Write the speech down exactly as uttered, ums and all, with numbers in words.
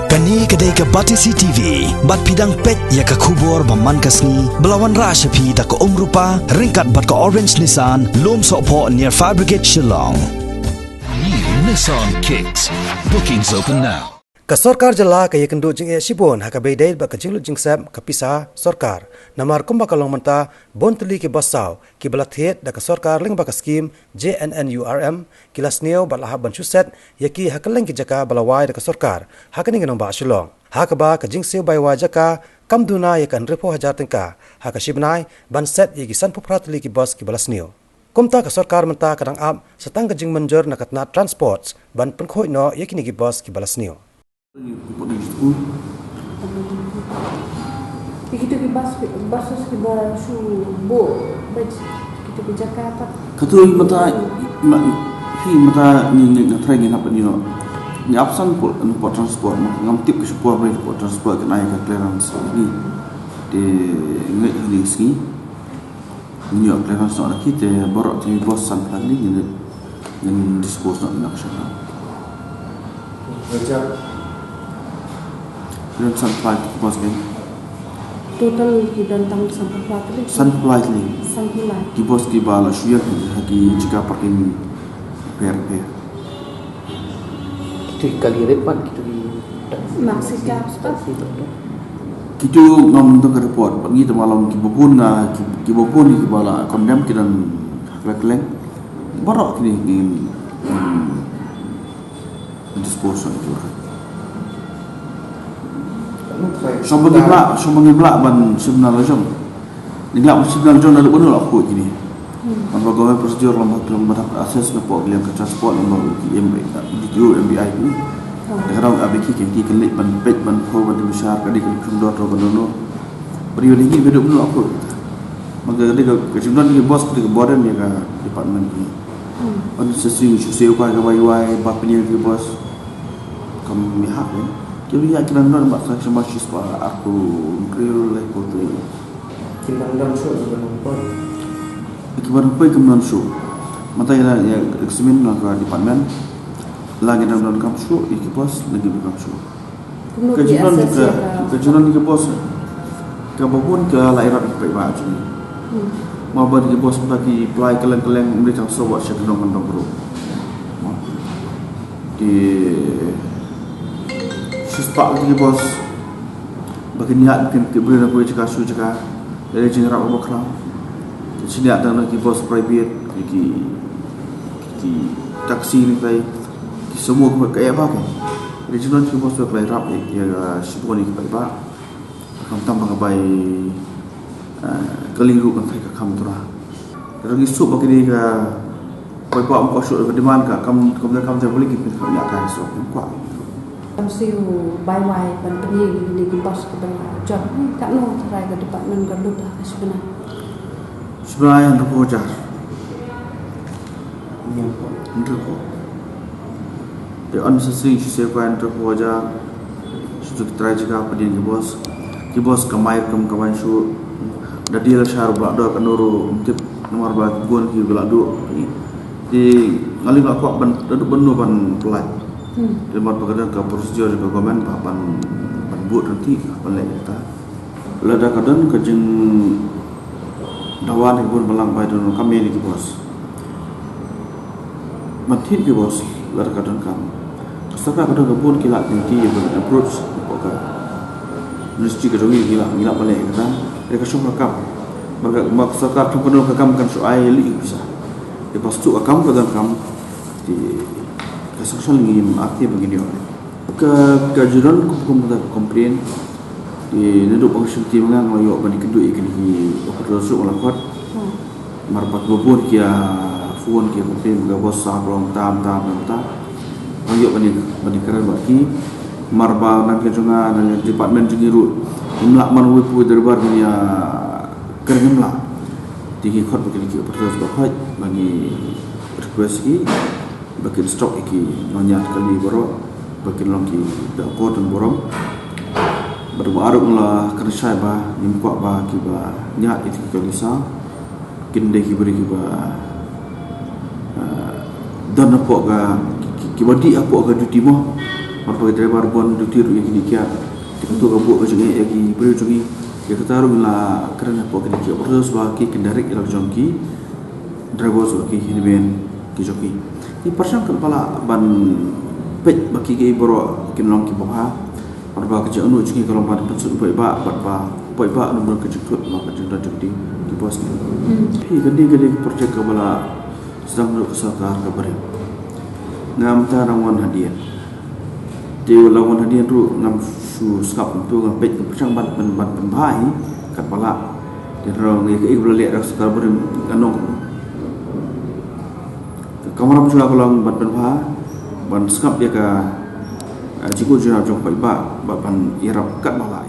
Kane ka dei ka Batesi T V, bad phi dang peit ïa ka khubor ba man ka sngi, ba la wanrah sha phi da ka Umrupa, ryngkat bad ka Orange Nissan, Lumsohphoh near Fire Brigade Shillong. New Nissan Kicks. Bookings open now. Ka sorkar jylla ka ïakynduh jingeh shibun ha kaba ïadei bad ka jinglut jingsep ka pisa sorkar. Namar kumba ka long mynta, bun tylli ki bus saw kiba la thied da ka sorkar lyngba ka skim J N N U R M ki la sniew bad la hap ban shu set ïa ki ha kylleng ki jaka ba la wai da ka sorkar ha kane ka nongbah Shillong. Ha kaba ka jingsiew bai wai jaka kam duna ïa ka hynriewphew hajar tyngka ha ka shi bnai ban set ïa ki sanphew phra tylli ki bus kiba la sniew. Kumta ka sorkar mynta ka dang ap sa tang ka jingmynjur na ka tnat Transports ban pynkhuid noh ïa kine ki bus kiba la sniew. Ïa kito ki bus, buses kiba shu buh bad kito ki jaka pat. Kato i mata, ma, hi mata ni, ni, ni try ngin hap ni no. Ni absent pol, ni pol transport, ma, ngam tip ka shu pol, ni pol transport, kan ai ka clearance ni. Te ngi ni sngi. Ngi ïoh clearance noh na ki te baroh te bus san phra tylli ngin, ngin dispose noh na ka sha. Clearance san phra tylli bus kan. Total ki don tang san phra tylli. San phra tylli. San phra. Ki bus kiba la shu ïa ha ki jaka parking pher pher. Kito ki kali rit pat, kito ki Maxi cabs pat. Kito ngam don ka report, bad ngi te malam kiba bun na, ki, kiba bun kiba la condemn ki don ha kylleng. Baroh kine ngin, ngin dispose of. Shuwa ba ngim lah, shuwa ba ngim lah ban shim na la jong. Ngi lah ban shim na la jong na la bun la khuid kine. Hmm. Namar ba government procedure lem bad, lem bad assess na pok lem ka transport lem bad ki M B I, D T O, M B I ki. Oh. Te ka dang ap ïa ki, ki kynleit ban peit ban pho ban bishar ka dei ka leit shim dor to ban dono. Bad ïa ngi ba dei bun la khuid. Maka ka dei ka, ka jingdon ki bus ka dei ka burden ïa ka department ki. Hmm. Unnecessary shu siew kai ka wai wai ba pynïeng ki bus. Kam ïahap ïa ki, ïa ki nang don bad sa sha ma shu spah arphew hynriew laiphew. Ki nang don shuh, ki nang poi. Ki nang poi, ki nang shuh. Mynta ïa, ïa examine na ka department. La ki nang don kam shuh, ïa ki bus, la ki kam shuh. Kumno ki assess ïa ka, ka jingdon ki bus. Kaba bun ka la ïarap ïa ki paidbah jong ngi. Hmm. Ma ba ki bus mynta ki plie kylleng kylleng, ym dei tang shuh wat sha ki nong nong ruh. Ki shu spah ki bus. Ba kin ïaid kin tip briew na poi jaka shu jaka. Lada jingïarap ba khraw. Ki shaniah tang na ki bus private, ki, ki, ki taxi ne kai. Ki sumo ki ka ïa ba ki. Lada jingdon ki bus ba kloi rap ïa, ïa shibun ki paidbah. Khamtam ba ka bai, eh, kali ruh kan thai ka kham Trai. Ka dang ïa suk ba kine ka bai ba um ko suk ka demand ka kam, kam da kam da beli ki pin kam ïa ka suk kum kwah. Kam siew bai wai ban pynïeng ïa kine ki bus kiba la jot. Katno trai ka department ka lut ha ka shi bnai? Shi bnai hynriewphew hajar. Hynriewphew. Te unnecessary shisha ka hynriewphew hajar. Shisha ki trai jaka pynïeng ki bus. Ki bus kamai ruh kam kamai shuh. Da dei la shah ruh ba la dor kano ruh ym tip namar ba ki bun kiba la duh. Te nga lei nga kwah ban, da dei ban, ban pynlait. Hmm. Te namar ba ka don ka procedure jong ka government ba ban, ban bud ryntih ban leh kata. Lada ka don ka jingdawa na ki bun balang ba ïadon kam ïa ki bus. Ban thied ki bus lada ka don kam. Ka sorkar ka don ka bun ki lad lynti ïa ban approach hapoh ka ministry ka jong ngi, ngi lah, ngi lah ban leh kata. Ïa ka shong ka kam. Ba ka, ba ka sorkar kam ka don ka kam kan shu ai lih pisa. Ïa ba shu ka kam ka don kam. Te ka sorkar ngim arti ba ngin ïoh. Ka, ka jingdon kum, kum ka complain. Te naduh ba nga shim team nga, nga la ïoh ban ïakynduh ïa kine ki operator shuh nga la khot. Hmm. Namar ba kiba bun ki ïa phone ki ïa complain ba ka bus saw klong tam tam tam tam. Nga la ïoh ban ïa, ban ïakren bad ki. Namar ba na ka jong nga, na ka department jong ngi ruh, ngim lah man wei pa wei dei ba ngin ïa kren, ngim lah. Te ngi khot ba kine ki operator ba khot ba ngi request ki. Ba kin stop ïa ki nongñiah kali baroh, ba kin long ki da akor don burom. Bad ba arok nga la kren shai ba ngim kwah ba kiba ñiah ïa ki kali saw kin dei ki briew kiba, ah, don hapoh ka, ki, ki, kiba dih hapoh ka duty mo. Bad ba ki driver bun duty ruh ïa kine ki kiad. Te katto ka buh ka jingeh ïa ki briew jong ngi. Ïa kata ruh ngi la kren hapoh kine ki orders ba ki kin direct ïa la jong ki drivers ba ki hynmen ki jong ki. Ngi pyrshang katba lah ban peit ba ki ki baroh kin long kiba bha. Bad ba ka jingangnud jong ngi ka long ban pynsuk paidbah bad ba paidbah un don ka jingthut ba ka jingdon jong ki, ki bos ki. Hi kane kane ka project kaba la sdang ruh ka sorkar ka barim. Ngam ta nang wan hadien. Te la wan hadien ruh ngam shu sngap kumtu, ngam peit, ngam pyrshang ban pyn, ban pynbha hi katba lah. Te ruh ngi ka ik ba la leh da ka sorkar barim, nga ong ka kamram shuwa ka long ban pynbha, ban sngap ïa ka, eh, jingkut jingïarap jong paidbah, ba ban ïarap katba lah.